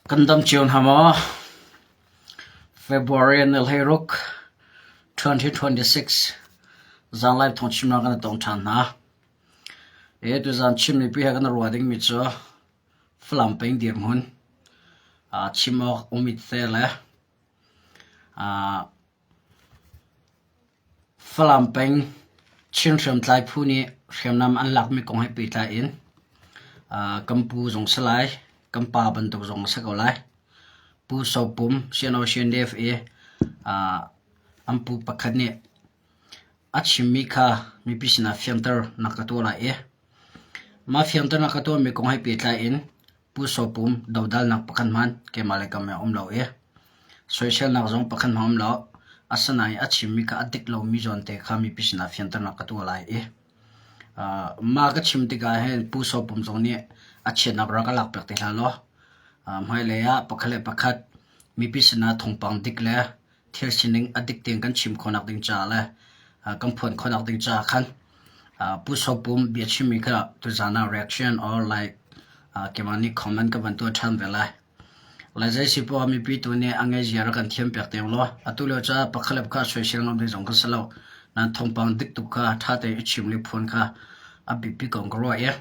Kan dam cio hna maw? February ni 16, 2026 zanlai thawngchimnak kan i tong ṭhan hna. E tuzan Chin mipi he kan i ruah dingmi cu Falam peng dirhmun chim awk um i te le Falam peng Chin hriamtlai phu nih hriamnam an lakmi kong he pehtlai in kan pu zong si lai, kan pa bantuk zong a si ko lai. Pu So Pum, CNO CNDF i an pu pakhat nih a chimmi kha mipi sinah fianter nak ka tuah lai i mah fianternak ka tuahmi kong he pehtlai in Pu Saw Pum dodalnak pakhat hmanh keimah le kam ah a um lo i soiselnak zong pakhat hmanh a um lo. Asinain a chimmi kha a dik lomi zawnte kha mipi sinah fianternak ka tuah lai i mah ka chim tikah hin Pu Saw Pum zong nih a chiatnak rak ka lakpiak te hlah law hmailei ah pakhat le pakhat mipi sinah thawngpang dik le thil sining a dik tein kan chim khawhnak ding caah le kan phuan khawhnak ding caah khan Pu So Pum bia chimmi kha tuzaan ah reaction or like keimah nih comment ka van tuah ṭhan ve lai. Lai zei si poah mipi tu nih a ngei zia rak kan thiam piak te law atu lio caah pakhat le pakhat soisel ngam ding zong kan si lo. Nan thawngpang dik tuk kha ṭha tein i chim le phuan kha a biapi ko ka ruah i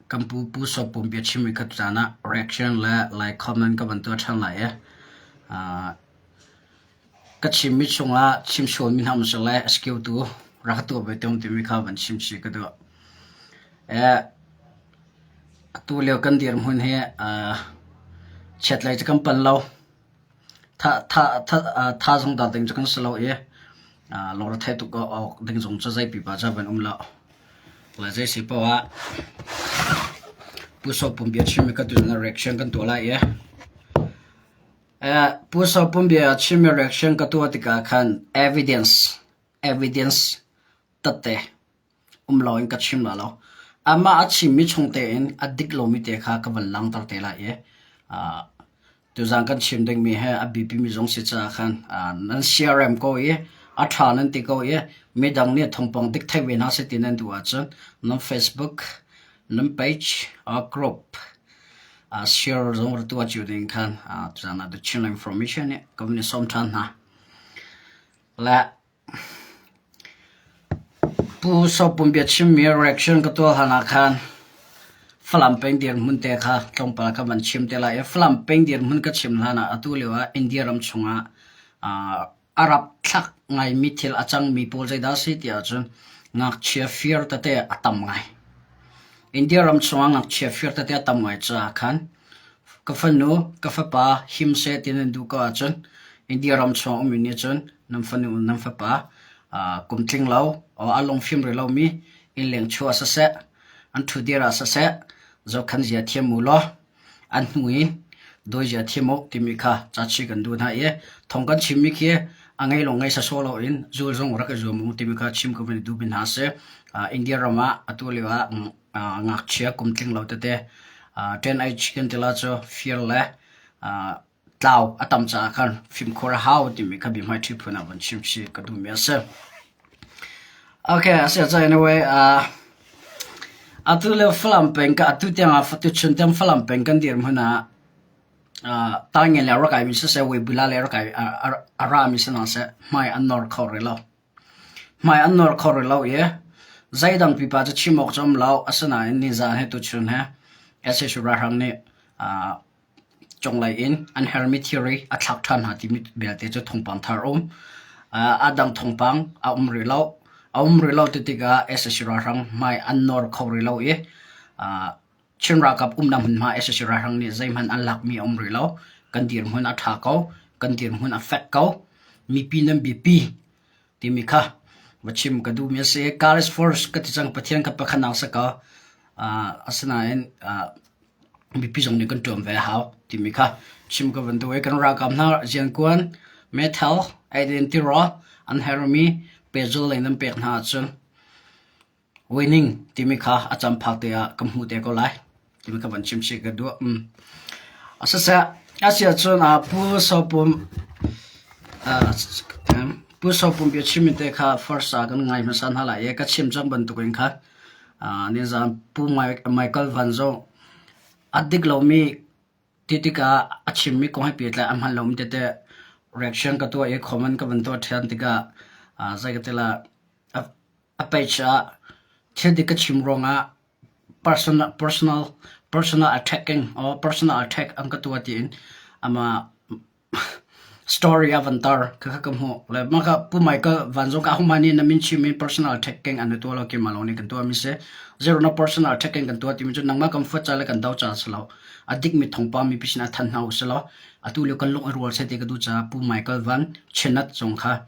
Kan pu Pu Sawp Pum bia chimmi kha tuzaan ah reaction le like comment ka van tuah ṭhan lai i ka chimmi chungah chim sualmi hna um seh le a skiu-tu rak ka tuah ve te um timi kha van chim chih ka duh. Atu lio kan dirhmun hi chiatlei cu kan pan lo. Tha zong dar ding cu kan si lo i lungretheih tuk awk ding zong cu zei pipa cu van um lo. Le zei si paoh ah Pu Saw Pum bia chimmi ka tu na reaction kan tuah lai i Pu Saw Pum bia chimmi reaction ka tuah tikah khan evidence evidence tette um loin ka chim la lo. Amah a chimmi chung tein a dik lomi te kha ka van langhter te lai i tuzaan kan chim dingmi he a biapimi zong si caah khan nan siarem ko i a ṭha nan ti ko i midang nih thawngpang dik thei ve hna seh ti nan duh ahcun nan Facebook, nan page, group share zong ra tuah cio ding khan tuzaan ah The Chin Information nih ka van i sawm ṭhan hna. Le Pu Sopum biachimmi reaction ka tuah hlan ah khan Falam peng dirhmun te kha tlawmpal ka van chim te lai i Falam peng dirhmun ka chim hlan ah atu lio ah India ram chungah a rap thlak ngaimi thil a cangmi pawl zeidah a si ti ahcun ngakchia fir tete a tam ngai. India ram chungah ngakchia fir tete a tam ngai caah khan Ka fanu, ka fapa him seh ti nan duh ko ahcun India ram chung ummi nih cun nan fanu nan fapa kum tling lo a lungfim rih lomi innleng chuah siseh, an ṭhudir ah siseh zohkhan zia thiam u law an hnu in dawi zia thiam u timi kha cachi kan duh hna i thawng kan chimmi khi a ngei lawng ngei sawsawh loin zul zong rak i zuam u timi kha chim ka van i duh mi hna a si. India ram ah atu lio ah ngakchia kum tling lo tete ṭen ai chicken tila cu fir le tlau a tam caah khan fimkhur a hau timi kha bia hmaiṭhi phun ah von chim si ka duhmi a si. Okay, a si ca anyway, atu le Falam peng ka atu tiang ah tuchun tiang Falam peng kan dirhmun ah tangen le rak ai mi siseh Weibula le rak ai a ra mi si hna seh hmai an nor kho rih lo. Hmai an nawr kho rih lo i zeidang pipa cu chim awk cu um lo. Asinain nizaan he tuchun he sac ralhrang nih cunglei in an hermi thilri a thlak ṭhan hna timi belte cu thawngpang thar a um. A dang thawngpang a um rih lo. A um rih lo ti tikah sac ralhrang hmai an nawr kho rih lo i Chin ralkap umnak hmunhma sac ralhrang nih zeihmanh an lakmi a um rih lo. Kan dirhmun a ṭha ko. Kan dirhmun a fek ko. Mipi nan biapi timi kha va chim ka duhmi a si. God is first ka ti cang Pathian kha pakhatnak si ko. Asinain mipi zong nih kan ṭuan ve a hau timi kha chim ka van duh i kan ralkap hna riankuan, meithal, eidin tirawl an herhmi pehzul lei nan pek hna ahcun Winning timi kha a caan phak te ah ka hmuh te ko lai timi ka van chim chih ka duh. Asiseh, asiahcun Pu Sopum Pu Sopum bia chimmi te kha first ah kan ngai hmasa hna lai i ka chim cang bantukin khan nizaan Pu Michael Van zong a dik lomi. Ti tikah a chimmi kong he pehtlai a hman lomi tete reaction ka tuah i comment ka van tuah ṭhiam tikah zei ka ti la a page ah thil dik ka chim ruangah personal personal personal attacking or personal attack an ka tuah tiin amah Story a van tar. Khakha ka hmuh. Le mah kha Pu Michael Vanzung ka huma nih na min chim in personal attacking an tuah lo keimah lawng nih kan tuah mi si. Zero na personal attacking kan tuah timi cu nangmah kan fuat ca le kan do ca si lo. A dikmi thawngpang mipi sin a thanh hna u si law atu lio kan lung a rual seh ti ka duh caah Pu Michael Van Chinat zong kha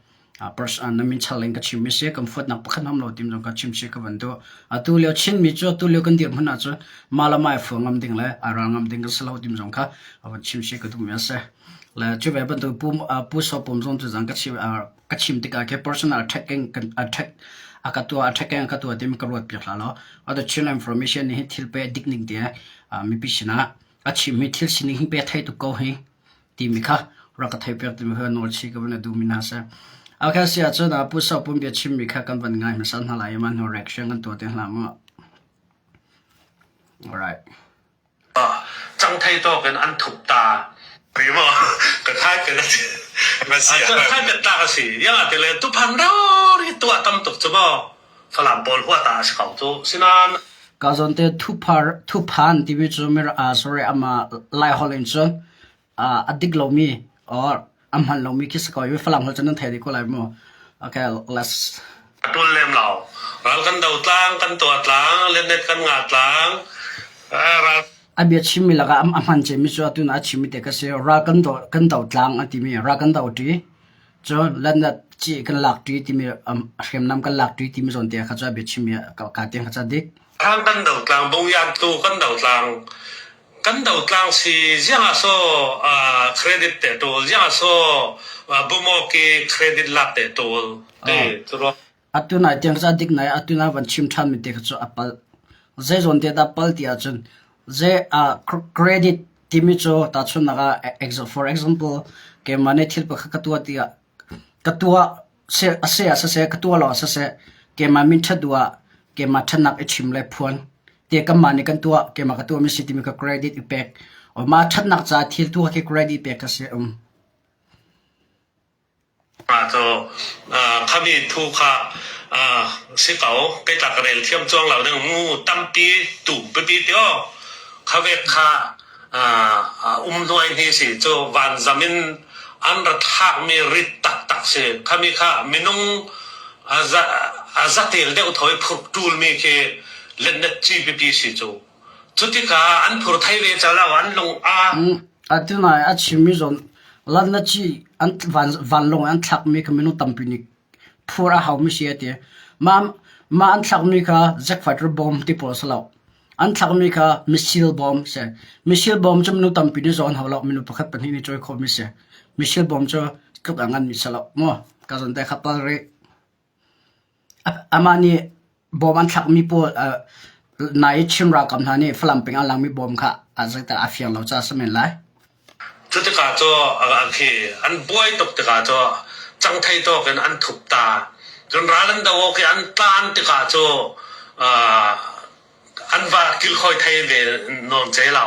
na min chal in ka chim mi si kan fuatnak pakhat ham lo tim zong ka chim si ka van duh. Atu lio Chinmi cu atu lio kan dirhmun ah cun mah le mah i fual ngam ding le ai ral ngam ding kan si lo tim zong kha a van chim si ka duh mi a si. Le cu ve bantuk Pu Pu Saw Pum zong cu zang ka chim ka chim tikah khi personal attacking kan attack a ka tuah attacking a ka tuah timi ka ruat piak hlah law. Atu Chin information nih hin thil pe dik ning te mipi sinah a chimmi thil sining hi pe thei tuk ko hi timi kha rak ka theih piak timi kha nawl chih ka van a duhmi hna seh. Okay, si ahcun Pu Sau Pum bia chimmi kha kan van ngai hmasa hna lai i mah hnu reaction kan tuah te hna mu. Alright. Cang thei tawk in an thup ta. Ri maw ka thai pe na si. Ka thai pe ta ka si. Yang ate le tu phan ro ri tuah tam tuk chu maw. Falam pawl hua ta si ko cu. Sinan Ka zawn te thuphar thuphan timi cu mir sorry ama Lai holh in cun a dik lomi or a hman lomi khi si ko i Falam holh cun nan thei dih ko lai mu. Okay, let's A tul lem lo. Ral kan do tlang, kan tuah tlang, letnet kan ngah tlang. Ral a bia chimmi lakah a hman cemmi cu atu na a chimmi te ka si ral kan do kan do tlang a timi ral kan do ṭi Cun lanat ci kan lak ṭi timi hriamnam kan lak ṭi timi zawn te kha cu a biachim i ka tiang kha ca dik. Hang kan do tlang, bungyan tu kan do tlang. Kan do tlang si ziang ah so credit te tul, ziang ah so bumoki credit lak te tul. Te cu Atu nai tiang ca dik nai atu na van chim ṭhan mi te kha cu a palh. Zei zawn te dah pal ti ahcun zei credit timi cu tahchunhnak ah for example keimah nih thil pakhat ka tuah tiah ka tuah a si ah siseh ka tuah lo ah siseh keimah min ṭhat duh ah keimah ṭhatnak i chim le phuan te kanmah nih kan tuah keimah ka tuahmi si timi ka credit i pek mah ṭhatnak caah thil tuah khi credit pek ka si um. Cu khami thu kha si ko kei tla ka rel thiam cuang lo ding mu tampi tum pipi ti aw khavek kha um hnuai hni si cu vanzam in an ra thlakmi rit taktak si khami kha minung a zatel deuh thoi phurh ṭulmi khi letnet ci pipi si cu Cu tikah an phur thai ve cal lo an lung a Atu nai a chimmi zawn Lannaci an vanlawng an thlakmi kha minung tampi nih phur a haumi si a ti. Mah mah an thlakmi kha jet fighter bomb ti pawl si lo. An thlakmi kha missile bomb si. Missile bomb cu minung tampi nih zawn hau lo minung pakhat pahnih nih cawi khawhmi si. Missile bomb cu tluk a nganmi si lo. Mu ka zawn te kha pal rih. Amah nih bawm an thlakmi pawl nai i Chin ralkap hna nih Falam peng ah langmi bawm kha zeidah a fiang lo caah a si men lai. Cu tikah cu khi an buai tuk tikah cu cangthei tawk in an thup ta. Cun ral an do awk i an tlan tikah cu an va kilkhawi thei ve nawn ce lo.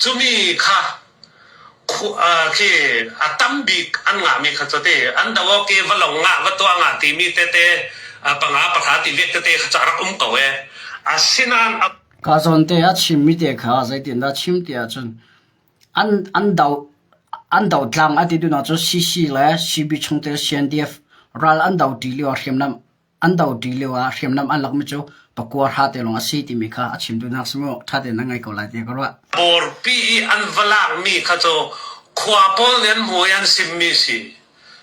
Cumi kha khi a tam bik an ngahmi kha cu ti an do awk i va long ngah va tuah ngah timi tete panga pahra ti viet tete kha cu a rak um ko e. Asinain Ka zawn te a chimmi te kha zeitindah chim ti ahcun an an do an do tlang a ti duhnak cu CC le CB chungtel CNDF ral an do ṭi lio hriamnam An doṭi lioah hriamnam an lakmi cu pakua hra te lawng a si timi kha a chim duhnak si mu. Ṭha tein na ngai ko lai tiah ka ruah. Bawrpi i an va lakmi kha cu khua pawl nih an hmu i an simmi si.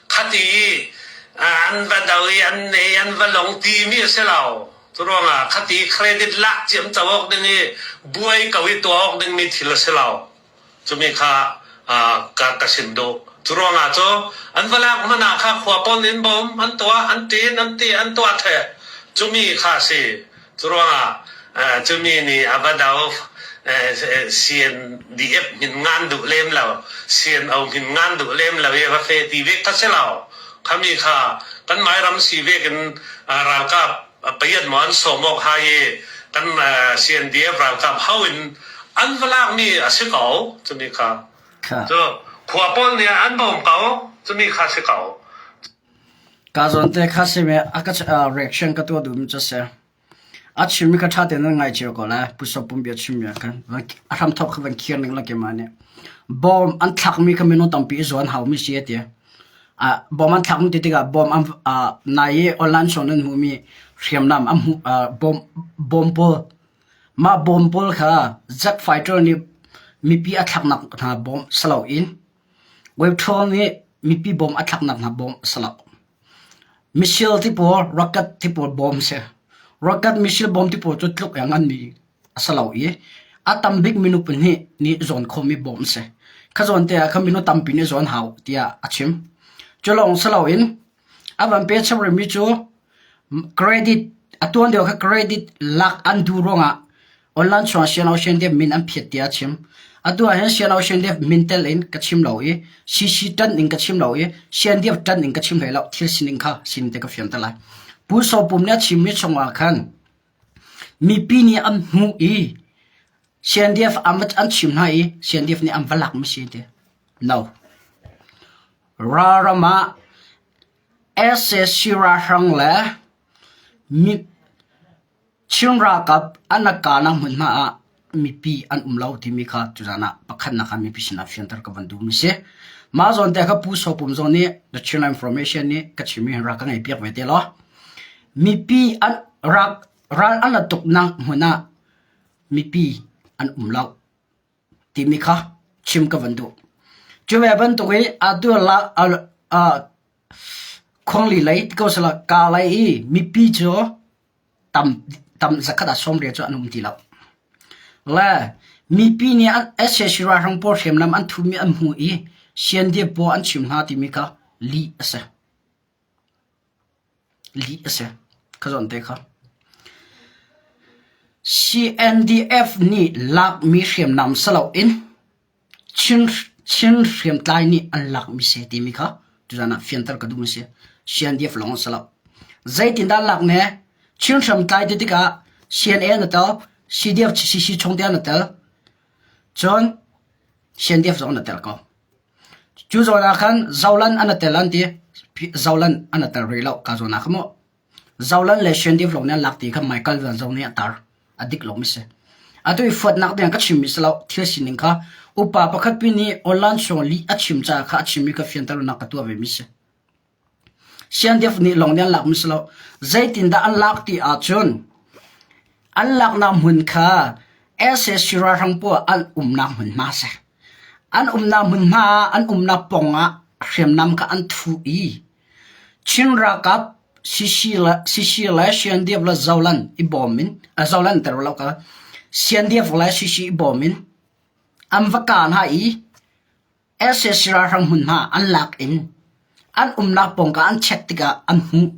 Khati i an va do i an nei an va long timi a si lo. Cu ruangah khati credit lak ciam co awk ding i buai ko i tuah awk dingmi thil a si lo. Cumi kha ka ka sim duh. Cu ruangah cu an va lak hmanh ah kha khua pawl in bawm an tuah, an ṭin, an ti, an tuah theh. Cumi kha a si. Cu ruangah cumi nih a va do CNDF min ngan duh lem lo, CNO min ngan duh lem lo i va fe ti vek kha si lo. Khami kha kan Mairam si vek in ralkap payat maw an sawm awk hai i kan CNDF ralkap ho in. An va lakmi a si ko cumi kha. Cu khua pawl nih an bawm ko cumi kha si ko. Ka zawn te kha si me a ka reaction ka tuah duhmi cu si. A chimmi kha ṭha tein nan ngai cio ko lai. Pu Sopum bia chimmi ah khan a hramthawk kha van khir ning la keimah nih. Bom an thlakmi kha minung tampi i zuan haumi si a ti. Bom an thlakmi ti tikah bom an nai i online chung nan hmuhmi hriamnam an hmuh bom bom pawl mah bom pawl kha jet fighter nih mipi a thlaknak hna bom si loin web troll nih mipi bom a thlaknak hna bom si lo. Missile ti pawl, rocket ti pawl bawm si. Rocket missile bawm ti pawl cu tluk i a nganmi a si lo i a tam bik minung pahnih nih zawn khawhmi bawm a si. Kha zawn te ah khan minung tampi nih zawn hau tiah a chim. Cu lawng si loin a van pe chap rihmi cu credit a tuan deuh kha credit lak an duh ruangah Online chung ah Sian Ocean Dev min an phiat tiah a chim. Atu ah hin Sian Ocean Dev min tel in ka chim lo i CC ṭanh in ka chim lo i Sian Dev ṭanh in ka chim hlei lo. Thil sining kha sin te ka fian te lai. Pu So Pum nih a chimmi chung ah khan mipi nih an hmuh i Sian Dev an chim hna i Sian Dev nih an va lak mi si ti. No. Ralram ah SAC ralhrang le mi Chin ralkap an rak kahnak hmunhma ah mipi an um lo timi kha tuzaan ah pakhatnak ah mipi sinah fianter ka van duhmi si. Mah zawn te kha Pu Saw Pum zong nih The Chinland Information nih ka chimmi hin rak ka ngei piak ve te law. Mipi an rak ral an rat tuknak hmun ah mipi an um lo timi kha chim ka van duh. Cu ve bantuk i atu la khuangli lei ti ko sila ka lei i mipi cu tam tam zakhat ah 80 cu an um ti lo. Le mipi nih an SAC ralhrang pawl hriamnam an thumi an hmu i CNDF pawl an chim hna timi kha lih a si. Lih a si. Kha zawn te kha. CNDF nih lakmi hriamnam si loin Chin, Chin hriamtlai nih an lakmi si timi kha tuzan ah fianter ka duhmi si. CNDF lawng si lo. Zeitindah lak ne? Chin hriamtlai ti tikah CNA na tel, CDF CC chung te na tel, cun CNDF zong na tel ko. Cu zawn ah khan Zolan an tel an ti. Zolan an tel rih lo ka zawn ah kha mu. Zolan le CNDF lawng nih an lak ti kha Michael Van zong nih a tar. A dik lomi si. Atu i fuatnak ding ka chimmi si lo. Thil sining kha upa pakhat pi nih online chung lih a chim caah kha a chimmi kha fianternak ka tuah vemi si. CNDF nih lawng nih an lakmi si lo. Zeitindah an lak ti ahcun an laknak hmun kha SAC ralhrang pawl an umnak hmunhma si. An umnak hmunhma ah an umnak pawng ah hriamnam kha an thuh i Chin ralkap CC le CC le CNDF le Zolan i bawm in Zolan ter lo ka CNDF le CC i bawm in an va kah hna i SAC ralhrang hmunhma an lak in an umnak pawngka an check tikah an hmuh.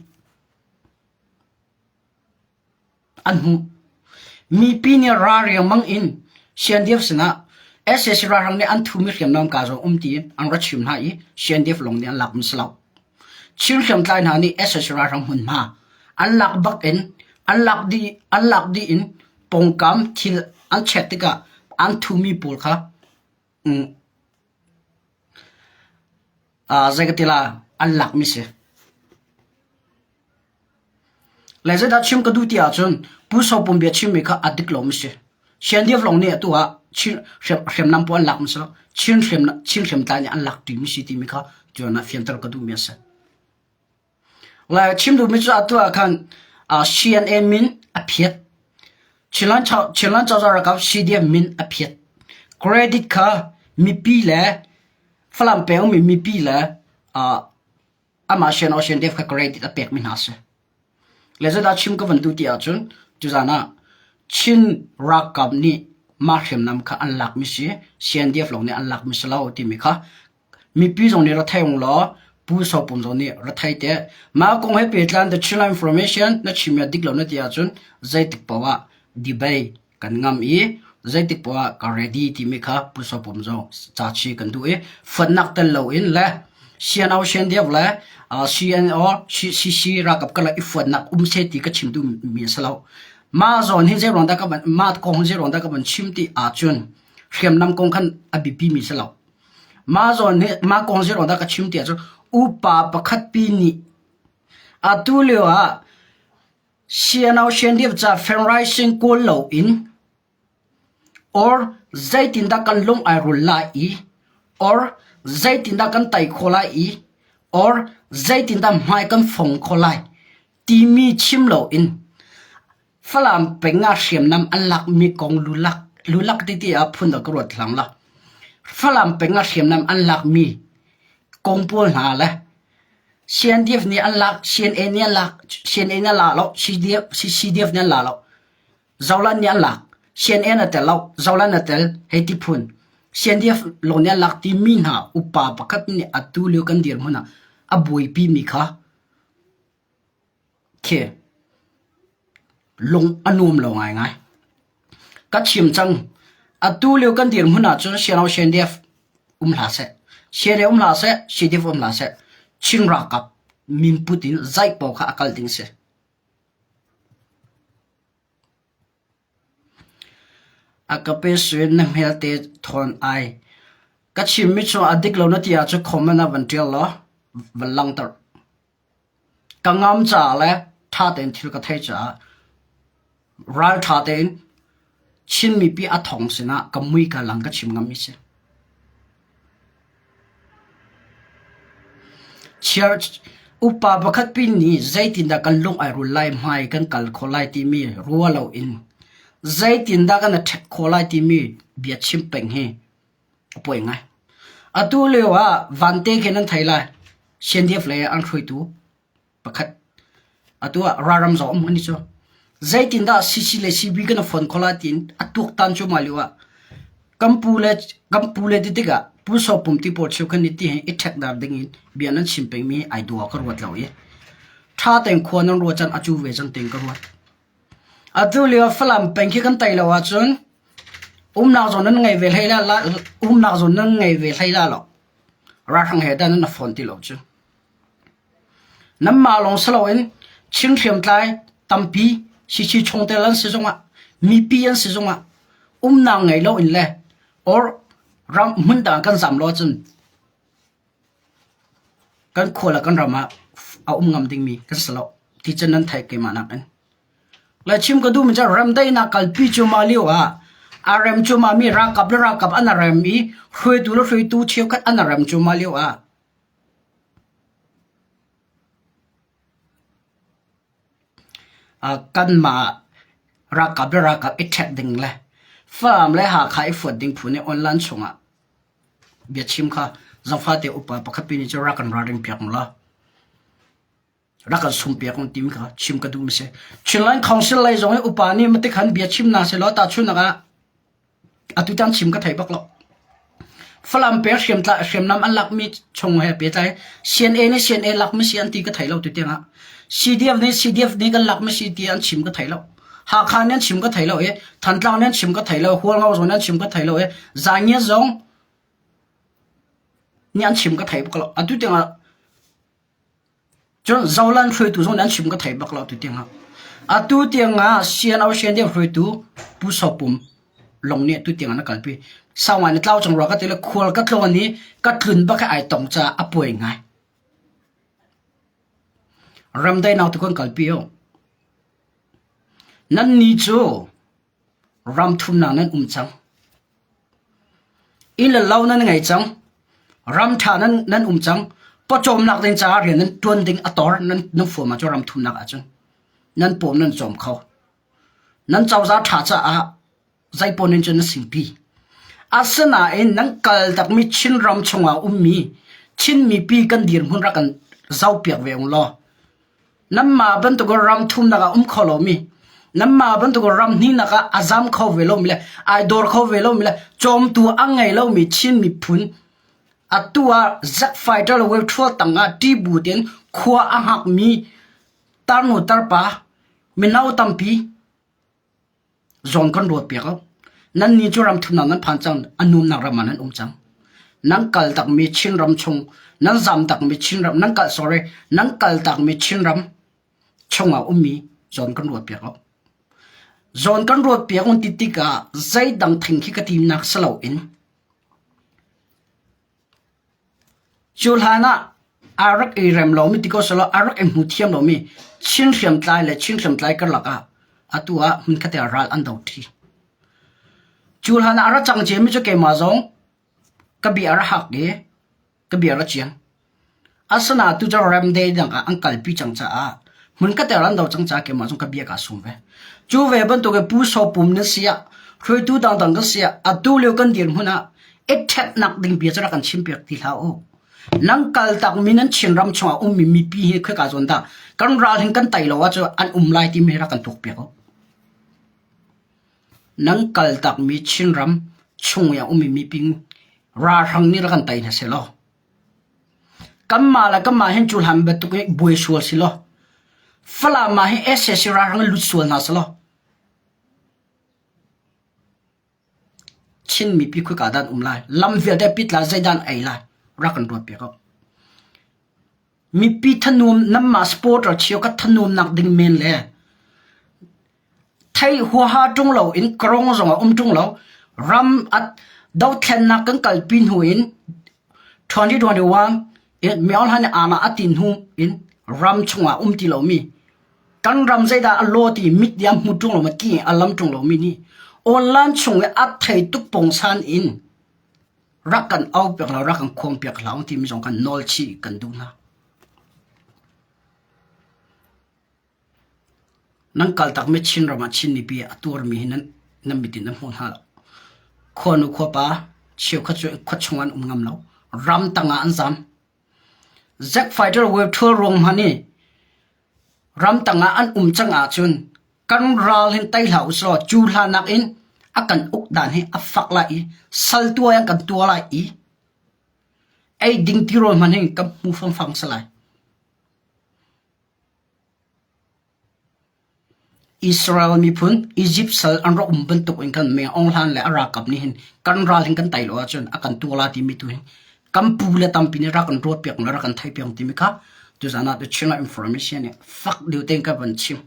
An hmuh. Mipi nih ra riangmang in CNDF sinah SAC ralhrang nih an thumi hriamnam ka zong um tiin an ra chim hna i CNDF lawng nih an lak mi si lo. Chin hriamtlai hna nih SAC ralhrang hmunhma an lak bak in an lak dih an lak dih in pawngkam thil an check tikah an thumi pawl kha Zei ka ti la, an lakmi si. Le zeidah chim ka duh ti ahcun Pu Sopum bia chimmi kha a dik lomi si. CNDF lawng nih atu ah Chin hriamnam pawl an lakmi si lo. Chin hriamnam Chin hriamtlai nih an lak ṭimi si timi kha tuan ah fianter ka duhmi a si. Le chim duhmi cu atu ah khan CNA min a phiat. Chinland Chinland cozah ralkap CDF min a phiat. Credit kha mipi le Falam peng ummi mipi le amah CNO CNDF kha credit a pekmi hna a si. Le zeidah chim ka van duh ti ahcun tuzaan ah Chin ralkap nih mah hriamnam kha an lakmi si, CNDF lawng nih an lakmi si lo timi kha Mipi zong nih ra thei ung law Pu Sopum zong nih ra thei te. Mah kong he pehtlai The Chinland Information na chimmi a dik lo na ti ahcun zeitik paoh ah debate kan ngam i zeitik paoh ah ka ready timi kha Pu Sopum zong ca chi kan duh i fuatnak tel loin le CNO CNDF le CNO CCC ralkap karlak i fuatnak um seh ti ka chim duhmi a si lo. Mah zawn hi zeiruang dah ka van mah kong hi zeiruang dah ka van chim ti ahcun hriamnam kong khan a biapi mi si lo. Mah zawn hi mah kong zeiruang dah ka chim ti ahcun upa pakhat pi nih atu lio ah CNO CNDF ca fundraising kawl loin Or zeitindah kan lung ai rul lai i or zeitindah kan tei khawh lai i or zeitindah hmai kan fong khawh lai timi chim loin Falam peng ah hriamnam an lakmi kong lulak lulak titi ah phun ah ka ruat hlang lo. Falam peng ah hriamnam an lakmi kong pawl hna le CNDF nih an lak, CNA nih an lak, CNA nih an la lo, CDF, CDF nih an la lo. Zoland nih an lak. CNN a tel lo. Zoland a tel hei ti phun. CNDF lawng nih an lak timi hna upa pakhat nih atu lio kan dirhmun ah a buaipi mi kha khi lung a nuam lo ngaingai. Ka chim cang. Atu lio kan dirhmun ahcun CNO CNDF um hlah seh. CNA um hlah seh, CDF um hlah seh. Chin ralkap min put in zaih paoh kha a kal ding si. A ka pe suin na hmelte thawn ai. Ka chimmi chung a dik lo na ti ahcun comment ah van ṭial law van langhter. Ka ngam caah le ṭha tein thil ka theih caah ralṭha tein Chin mipi a thong sinah ka mui ka lang ka chim ngammi si. Upa pakhat pin nih zeitindah kan lung ai rul lai, hmai kan kal khawh lai timi ruah loin zeitindah kan i ṭhek khawh lai timi bia chim peng hi a poi ngai. Atu lio ah vante khi nan thei lai. CNDF lei ah an hruaitu pakhat atu ah ralram zong um ani cu zeitindah CC le CB kan phone khawh lai tiin a tuaktan cu mah lio ah kan pu le kan pu le ti tikah pu so pum ti pawl cheu khan ni ti hi i ṭhek dar ding in bia nan chim pengmi ai dua ka ruat lo i ṭha tein khua nan ruat caan a cu ve cang tein ka ruat. Atu lio Falam peng khi kan tei lo ahcun umnak zawn nan ngei ve hlei la umnak zawn nan ngei ve hlei la lo. Ralhrang he dah nan phone ti lo cu. Nanmah lawng si loin Chin hriamtlai tampi CC chungtel an si zongah mipi an si zongah umnak ngei loin le or ram hmundang kan zam lo ahcun kan khua le kan ram ah a um ngam dingmi kan si lo ti cun nan theih keimah nakin. Le chim ka duhmi cu remdaihnak kalpi cuahmah lio ah a rem cuahmahmi ralkap le ralkap an i rem i hruaitu le hruaitu cheukhat an i rem cuahmah lio ah Kanmah ralkap le ralkap i ṭhek ding le Falam le Hakha i fuat ding phu nih online chungah biachim kha zangfate upa pakhat pi nih cun rak kan ralring piak mu law rak kan sum piak mu timi kha chim ka duh mi si. Chinland Council lei zong i upa nih matik han bia chim na selaw tahchunhnak ah Atutan chim ka thei bak lo. Falam peng hriamnam an lakmi chung he pehtlai CNA nih CNA lakmi si an ti ka thei lo tu tiangah. CDF nih CDF nih kan lakmi si ti an chim ka thei lo. Hakha nih an chim ka thei lo i Thantlang nih an chim ka thei lo, Hualngo zong nih an chim ka thei lo i Zangiat zong nih an chim ka thei bak lo. Atu tiangah Cun Zoland hruaitu zong nih an chim ka thei bak lo atu tiangah. Atu tiangah CNO CNDF hruaitu Pu Saw Pum lawng nih atu tiangah na kalpi. Sau ngai na tlau cang rua ka ti le khual ka tlawn i ka tlun bak hi ai tong caah a puai ngai. Ramdaihnak tu kan kalpi o. Nan ni cu Ram thumnak nan um cang. Inn le lo nan ngei cang. Ram ṭha nan, nan um cang. Pawcawmnak ding caah rian nan ṭuan ding a tor nan, nan fuam ahcun ram thumnak ahcun nan pawm nan cawm kho. Nan cozah ṭha caah zeipawn in cun na singpi. Asinain nan kal takmi Chinram chungah ummi Chin mipi kan dirhmun rak kan zohpiak ve ung law Nanmah bantuk ram thumnak ah um kho lomi, nanmah bantuk ram hnihnak ah a zam kho ve lomi le ai dor kho ve lomi le cawmtu a ngei lomi Chin miphun atu ah Zack Fighter le Wave Thual tangah ṭihbu tein khua a hngakmi tarnu tarpa mino tampi Zawn kan ruat piak o. Nannih cu ram thumnak nan phan cang, a numnak ram ah nan um cang. Nan kal takmi Chinram chung, nan zam takmi Chinram, nan kal sorry, nan kal takmi Chinram chungah ummi zawn kan ruat piak o. Zawn kan ruat piak un ti tikah zeidang thing khi ka timnak si loin cu hlan ah aa rak i rem lomi ti ko selaw aa rak i hmu thiam lomi Chin hriamtlai le Chin hriamtlai karlak ah atu ah hmunkhat ah ral an do ṭi. Cu hlan ah a ra cang ciami cu keimah zong ka bia a ra hak i ka bia ra chiang. Asinain tu cu remde dang ah an kalpi cang caah hmunkhat ah an do cang caah keimah zong ka bia kaa sum ve. Cu ve bantuk in Pu Saw Pum na si ah hruaitu dangdang kan si ah atu lio kan dirhmun ah i ṭhenhnak ding bia cu rak kan chimpiak ti hlah u. Nan kaltakmi nan Chinram chungah ummi mipi hi khoika zawn dah kan ral hin kan tei lo ahcun an um lai timi hi rak kan tuakpiak u. Nan kaltakmi Chinram chung i a ummi mipi ralhrang nih rak kan tei hna sehlaw kanmah le kanmah hin cu hlan bantuk in buai sual si law Falam ah hin sac ralhrang lut sual hna selaw Chin mipi khoika dah an um lai lam vialte pit lai zeidah an ei lai rak kan ruat piak u. Mipi thanuam nanmah supporter cheukhat thanuamnak ding men le Thei huaha ṭung loin kawrong zong a um ṭung lo. Ram a dothlennak kan kalpi hnu in 2021 in Myo Hlan nih aana a tin hnu in ram chungah um ti lomi kan ram zeidah a law ti mit nih a hmu ṭung lo ma ki a lam ṭung lomi nih online chung i a thei tuk pongsan in rak kan au piak lo rak kan khuang piak hlah timi zong kan nawl chih kan duh hna. Nan kaltakmi Chinram ah Chin mipi a tuarmi hi nan mit in nan hmu hna lo. Khuanu khuapa cheukhat cu khuachung an um ngam lo. Ramtang ah an zam. Zack fighter wave ṭhual ruang hmanh i ramtang ah an um cang ahcun kan ral hin tei hlah usilaw cu hlan nakin a kan uk dan hi a fak lai i sal tuai an kan tuah lai i ei ding tirawl hmanh hin kan hmu fangfang si lai. Israel miphun Izipt sal an rak um bantuk in khan Meng Aung Hlaing le a ralkap nih hin kan ral hin kan tei lo ahcun a kan tuah lai timi tu hin kan pu le tampi nih rak kan ruatpiak le rak kan theihpiak timi kha tuzaan ah The Chinland Information nih fak deuh tein ka van chim.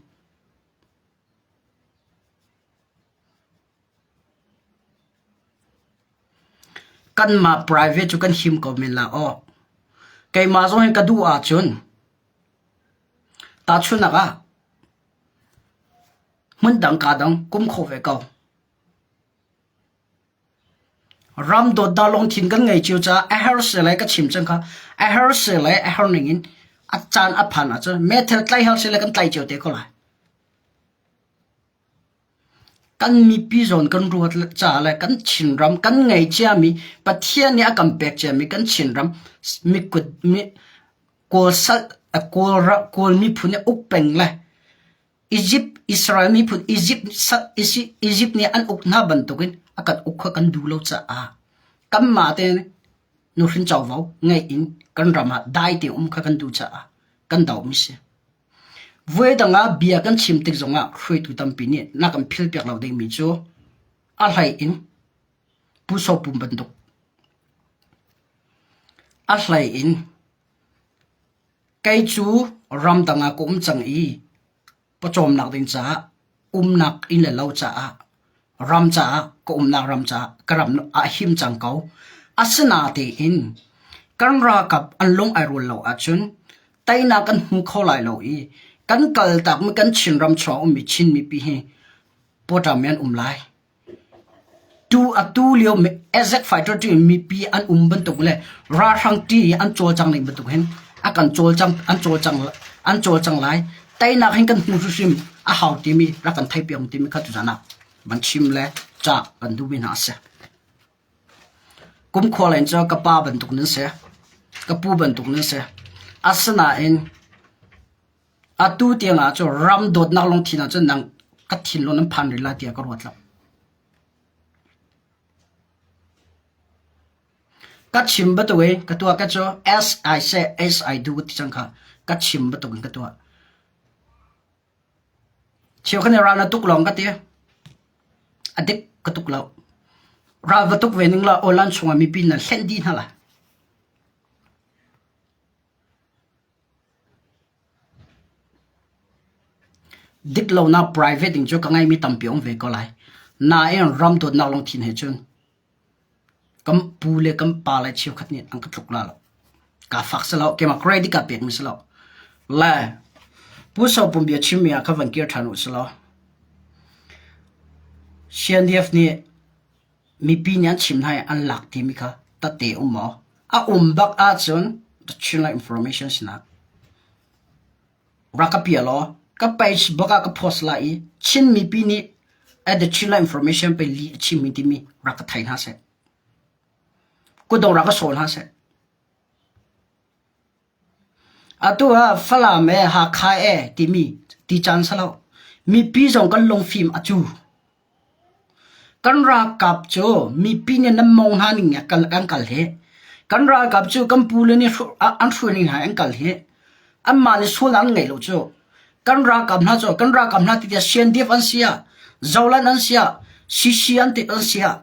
Kanmah private cu kan him ko men la aw. Keimah zong hin ka duh ahcun Tahchunhnak ah, hmundang kaa dang kum kho ve ko. Ram dawtnak lungthin kan ngei cio caah a her si le ka chim cang kha a her si le a her ning in a caan a phan ahcun meithal tlaih her si le kan tlaih cio te ko lai. Kan mipi zawn kan ruat caah le kan Chinram kan ngei ciami Pathian nih a kan pek ciami kan Chinram mikut mi Kawl sal Kawl Kawl miphun nih uk peng le Egypt Israel miphun Egypt Egypt nih an uk hna bantukin a kan uk kha kan duh lo caah kanmah te nuhrin covo ngeih in kan ram ah dai te um kha kan duh caah kan dohmi si. Voidang ah bia kan chim tik zongah hruaitu tampi nih na kan philpiak lo dingmi cu a hlei in Pu Saw Pum bantuk a hlei in kei cu ramdang ah ka um cang i pawcawmnak ding caah umnak inn le lo caah ram caah ka umnak ram caah ka ram a him cang ko. Asinatein kan ralkap an lung ai rual lo ahcun teinak kan hmu kho lai lo i kan kaltakmi kan Chinram chung ummi Chin mipi hi pawṭam in an um lai. Tu atu lio Ezek fighter ti mipi an um bantuk le ralhrang ti an cawlcang ning bantuk hin a kan cawlcang an cawlcang an cawlcang lai. Teinak hin kan hmu hrimhrim a hau timi rak kan theih piak timi kha tuzan ah van chim le ca kan duhmi hna a si. Kumkhua len cu ka pa bantuk nan si. Ka pu bantuk nan si. Asinain atu tiang ah cun ram dawtnak lungthin ah cun nang ka thinlung nan phan rih lai tiah ka ruat lo. Ka chim bantuk in ka tuah ka cu as I say as I do ti cang kha ka chim bantuk in ka tuah. Cheukhat nih ral na tuk lawng ka ti. A dik ka tuk lo. Ral va tuk ve ning law awlan chungah mipi nan hlenh dih hna lai. Dik lonak private ding cu ka ngeimi tampi um ve ko lai. Nain ram dawtnak lungthin he cun kan pu le kan pa le cheukhat nih an ka tluk la lo. Ka fak si lo. Keimah credit ka pekmi si lo. Le Pu Sopum bia chimmi ah kha van kir ṭhan u si law. CNDF nih mipi nih an chim hna i an lak timi kha tate um maw? A um bak ahcun the Chinland information sinah rak ka pia law ka page bak ah ka post lai i Chin mipi nih at the Chinland information pe li a chimmi timi rak ka thei hna seh. Kutdong rak ka sawl hna seh. Atu ah Falam e Hakha e timi ti caan si lo. Mipi zong kan lungfim a cu. Kan ralkap cu mipi nih nan mong hna ning an kal hi. Kan ralkap cu kan pule nih an hruai ning hna an kal hi. Anmah nih sual an ngei lo cu. Kan ralkap hna cu kan ralkap hna ti tiah CNDF an si ah, Zoland an si ah, CC an ti an si ah,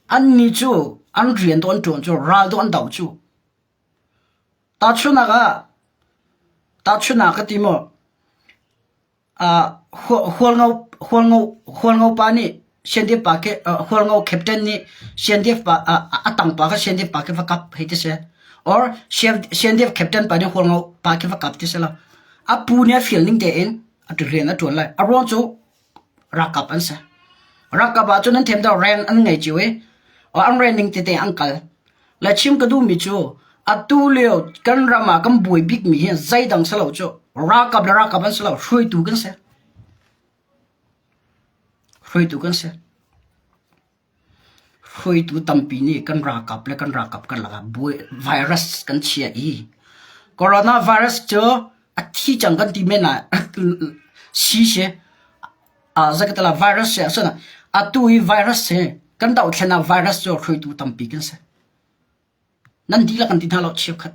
Annih cu an rian dawh an ṭuan cu ral dawh an do cu. Tahchunhnak ah, tahchunhnak ka ti maw, uh, Hualngo, Hualngo, Hualngo pa nih CNDF pa khi, uh, Hualngo captain nih CNDF pa, uh, a tang pa kha CNDF pa khi va kap hei ti si. Or CNDF captain pa nih Hualngo pa khi va kap ti si lo. A pu nih a fial ning tein a rian a ṭuan lai. A ruang cu Ralkap an si. Ralkap ahcun an thiam deuh ren an ngei cio i an ren ning tete an kal. Le chim ka duhmi cu atu lio kan ram ah kan buai bikmi hi zeidang si lo cu ralkap le ralkap an si lo hruaitu kan si. Hruaitu kan si. Hruaitu tampi nih kan ralkap le kan ralkap karlak ah virus kan chia i coronavirus cu a thi cang kan ti men ah si si zeikatala virus si ahcun atu hi virus hi kan dohthlen ah virus cu hruaitu tampi kan si. Nan dihlak kan ti hna lo cheukhat.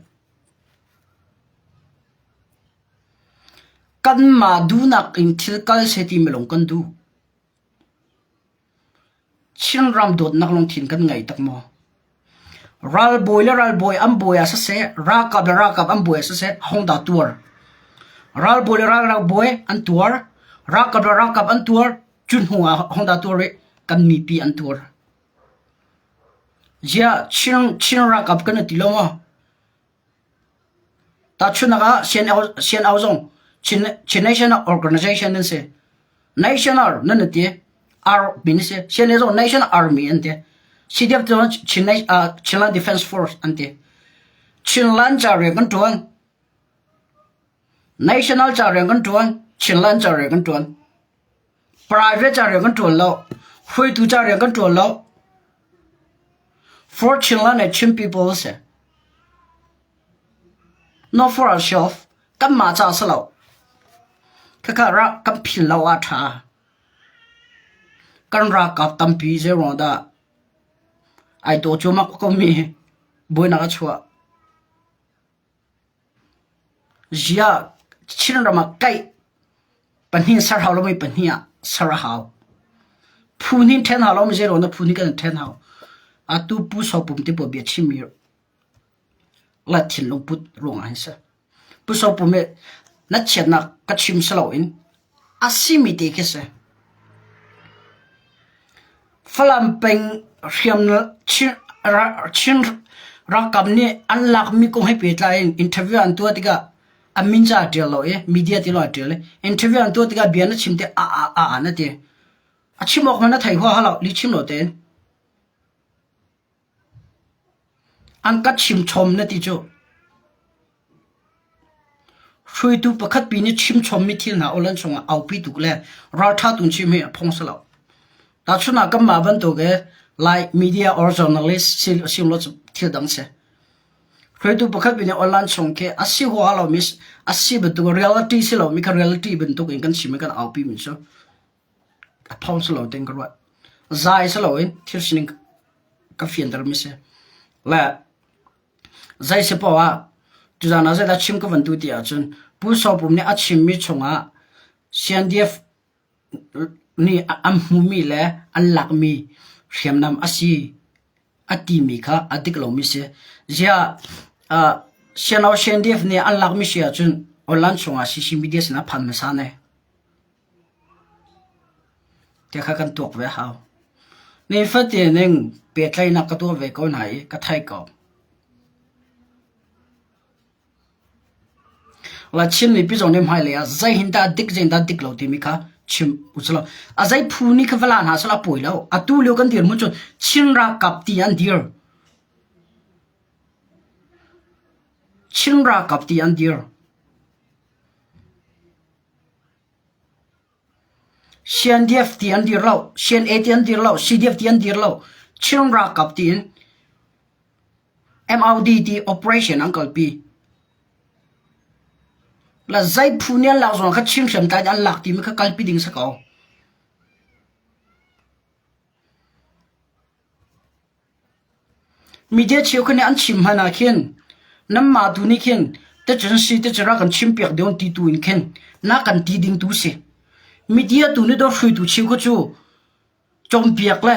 Kanmah duhnak in thil kal seh ti mi lawng kan duh. Chinram dawtnak lungthin kan ngei tak maw? Ralbawi le ralbawi an bawi ah siseh, ralkap le ralkap an bawi ah siseh, hong dah tuar. Ralbawi le ralbawi an tuar, ralkap le ralkap an tuar, cu hnu ah hong dah tuar rih, kan mipi an tuar. Ziah Chin, Chin ralkap kan i ti lo maw? Tahchunhnak ah CNO zong Chin National Organization an si. National nan ti. Army an si. CNA zong National Army an ti. CDF zong Chin, uh, Chinland Defense Force an ti. Chinland ca rian kan ṭuan. National ca rian kan ṭuan. Chinland ca rian kan ṭuan. Private ca rian kan ṭuan lo. Hruaitu ca rian kan ṭuan lo. For Chinland and Chin people si. Not for ourselves. Kanmah ca si lo. Khakha ra kan phil lo ah ṭha. Kan ralkap tampi zeiruang dah ai daw cuahmah ko mi buainak a chuah. Ziah Chinram ah kaih pahnih ser hau lomi pahnih ah ser a hau. Phu hnih ṭhen hau lomi zeiruang dah phu hnih kan ṭhen hau. Atu Pu Sopum te pawl bia chimmi la thinlung put ruangah hin si. Pu Sopum hi na chiatnak ka chim si loin a simi te khi si. Falam peng hriam Chin ralkap nih an lakmi kong he pehtlai in interview an tuah tikah a min ca a ṭial lo i media ti lawng a ṭial i interview an tuah tikah bia na chim te a a a na ti. A chim awk hmanh na thei huaha lo, lih chim lo tein. An ka chimchom na ti cu. Hruaitu pakhat pi nih chimchommi thil hna awlan chungah aupi tuk le ralṭha tung chim hi a phung si lo. Tahchun ah kanmah bantuk i Lai media or journalist sim lo thil dang si. Hruaitu pakhat pi nih online chung khi a si huaha lomi a si bantuk reality si lomi kha reality bantuk in kan chim i kan aupi mi cu a phung si lo tin ka ruat. Zai si loin thil sining ka fianter mi si. Le zei si poah ah tuzaan ah zeidah chim ka van duh ti ahcun Pu Sopum nih a chimmi chungah CNDF nih an hmumi le an lakmi hriamnam a si a timi kha a dik lomi si. Ziah uh, CNO CNDF nih an lakmi si ahcun Online chungah CC media sinah phan hmasa ne. Te kha kan tuak ve hau. Nifatin ning pehtlaihnak ka tuah ve ko hna i ka thei ko. La Chin mipi zong nih hmailei ah zei hin dah dik zei dah dik lo timi kha chim usulaw. A zei phu nih kha va la hna seh a pawi lo. Atu lio kan dirhmun cu Chin ralkap ti an dir. Chin ralkap ti an dir. CNDF ti an dir lo, CNA ti an dir lo, CDF ti an dir lo. Chin ralkap tiin MOD ti operation an kalpi. La zei phu nih an lak zong kha Chin hriamtlai nih an lak timi kha kalpi ding si ko. Media cheukhat nih an chim hmanh ah khin nanmah tu nih khin tacun si tacun rak kan chimpiak deuh ti tu in khin na kan ti ding tu si. Media tu nih dawr hruaitu cheukhat cu cawnpiak le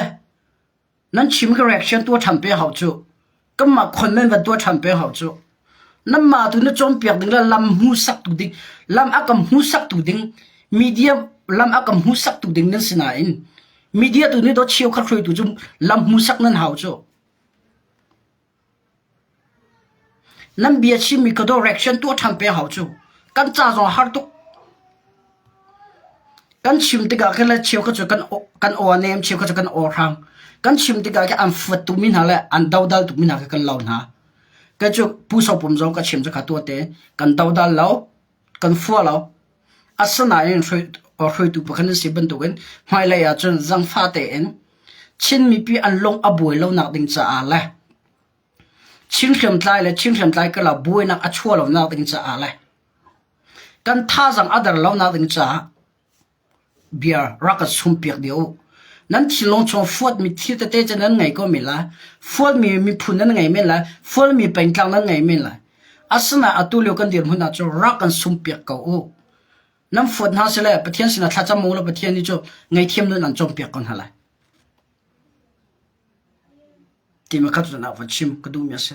nan chim ka reaction tuah ṭhan peng hau cu. Kanmah comment van tuah ṭhan peng hau cu. Nanmah tu na cawnpiak ding le lam hmuhsak tu ding lam a kan hmuhsak tu ding media lam a kan hmuhsak tu ding nan si nain media tu nih dawt cheukhat hruaitu cu lam hmuhsak nan hau cu. Nan bia chimmi ka direction tuah ṭhan peng hau cu. Kan ca zong a har tuk. Kan chim tikah khin le cheukhat cu kan kan aw a nem, cheukhat cu kan aw hrang. Kan chim tikah khin an fuat tukmi hna le an dodal tukmi hna kha kan lo hna. Kei cu Pu Sopum zong ka chim cu kha tuah te kan dodal lo, kan fua lo. Asinain hruaitu pakhat nan si bantukin hmailei ahcun zangfah tein Chin mipi an lung a buai lonak ding caah le Chin hriamtlai le Chin hriamtlai karlak buainak a chuah lonak ding caah le kan thazaang a der lonak ding caah bia rak ka chumpiak dih u. Nan thinlung chung fuatmi thil tete cu nan ngei ko men lai. Fuatmi miphun nan ngei men lai. Fuatmi pengtlang nan ngei men lai. Asinain atu lio kan dirhmun ah cun rak kan sumpiak ko u. Nan fuat hna sile Pathian sinah thlacam u law Pathian nih cu ngaihthiam nun an cawnpiak ko hna lai. Timi kha tutan ah van chim ka duhmi a si.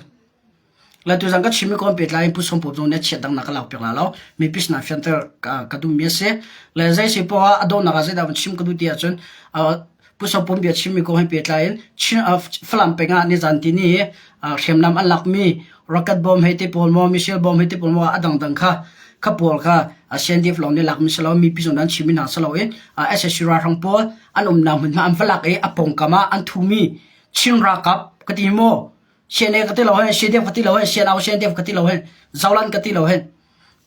Le tuzan ka chimmi kong pehtlai in Pu Sawm Pawm zong nih a chiat dangnak ka lak piak la lo. Mipi sinah fianter ka, ka duhmi a si. Le zei si poah a donghnak ah zeidah van chim ka duh ti ahcun Pu Sawm Pawm bia chimmi kong he pehtlai in Chin, uh, Falam peng ah nizan tini uh, hriamnam an lakmi rocket bomb hei te pawl maw missile bomb hei te pawl maw a dangdang kha kha pawl kha CNDF lawng nih lakmi si lo mipi zong an chimmi hna si lo in SSC ralhrang pawl an umnak hmunhma an va lak i a pawngkam ah an thumi Chin ralkap ka ti maw CNA ka ti lo hen CDF ka ti lo hen CNO CNDF ka ti lo hen Zolan ka ti lo hen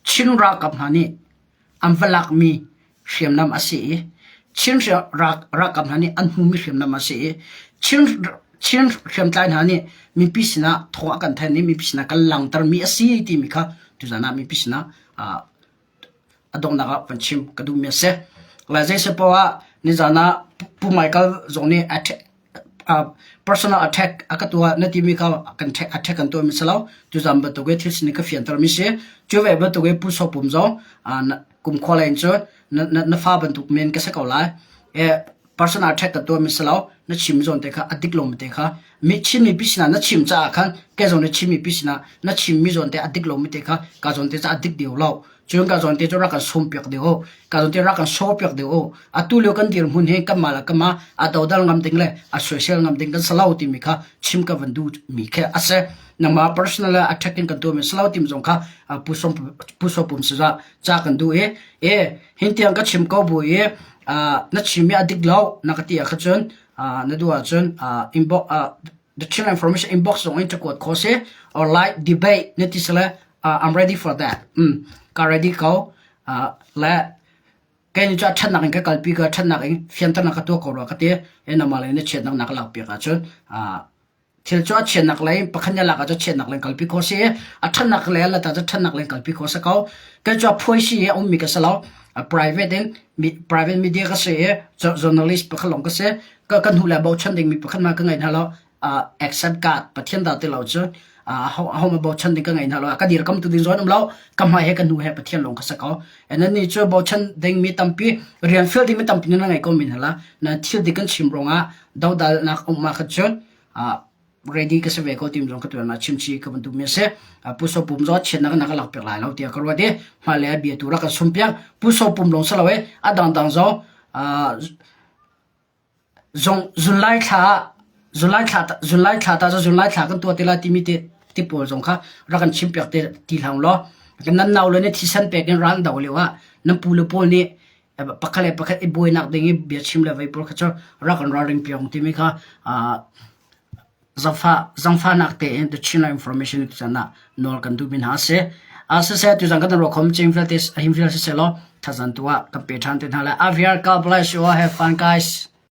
Chin ralkap hna nih an va lakmi hriamnam a si i Chin ralkap hna nih an hmumi hriamnam a si i Chin Chin hriamtlai hna nih mipi sinah thawng a kan thanh i mipi sinah kan langhtermi a si timi kha tuzan ah mipi sinah a donghnak ah van chim ka duhmi a si. Le zeisepoah ah nizan ah Pu Michael zong nih personal attack a ka tuah na timi kha kan attack kan tuahmi si lo. Tuzan bantuk i thil sining ka fiantermi si. Cu ve bantuk i Pu Sopum zong kumkhua lei in cun na fa bantuk men ka si ko lai. Personal attack ka tuahmi si lo. Na chim zawn te kha a dik lomi te kha mi Chinmi pi sinah na chim caah khan kei zong nih Chinmi pi sinah na chimmi zawn te a dik lomi te kha ka zawn te ca a dik deuh lo. Cun ka zawn te cu rak kan sawmpiak deuh u. Ka zawn te rak kan sawpiak deuh u. Atu lio kan dirhmun hi kanmah le kanmah a dodal ngam ding le a soisel ngam ding kan si lo timi kha chim ka van duh mi khi a si. Nangmah personal attack in kan tuahmi si lo timi zong kha Pu Som Pu Sopum sizah ca kan duh i e hin tiang ka chim ko bu i na chimmi a dik lo na ka ti ah kha cun na duh ahcun inbox the Chin information inbox zong in cakuat kho si or like debate na ti sile I'm ready for that. Mm, ka ready ko. Le kei ni cu a ṭhatnak in ka kalpi ka ṭhatnak in fianternak ka tuah ko rua ka ti. E nama le na chiatnak na ka lak piak ahcun thil cu a chiatnak lei pakhat na lak ahcun chiatnak lei kalpi kho si a ṭhatnak lei la ta cu ṭhatnak lei kalpi kho si ko. Kei cu a phuai si i a ummi ka si lo. Private in private media ka si i journalist pakhat lawng ka si. Ka kan hnu le bochan dingmi pakhat ma ka ngei hna lo. Accept God Pathian dah ti lo cu aho ma bochan ding ka ngei hna lo ka dirkam tu ding zawn um lo ka hmai he ka hnu he Pathian lawng ka sa ko and ni cu bochan ding mi tampi rian fial ding mi tampi na ngei ko min hala na thil dik kan chim rongah dodal nak um ma kha cun. Ready ka si ve ko tim zong ka tuan ah chimchi ka van duhmi a si. Pu So Pum zong chiatnak na ka lak piak lai lo tiah ka ruat i hmailei ah bia tu rak kan sum piak. Pu So Pum lawng si lo i a dangdang zong zong zunlai thla zunlai thla zunlai thla ta zunlai thla kan tuah te lai timi te ti pawl zong kha rak kan chim piak te ti hlang law nan nau le nih thisen pek in ral do lio ah nan pu le pawl nih pakhat le pakhat i buainak ding i bia chim le vei pawl kha cu rak kan ralring piak timi kha zangfahnak tein The Chinland Information tuchan ah nawl kan duhmi hna a si. Siseh tuzan kan ruakhom cing vialte ahim vial siseh law thazan tu ah kan pe ṭhan te hna lai. Aviar God bless you all. Have fun guys.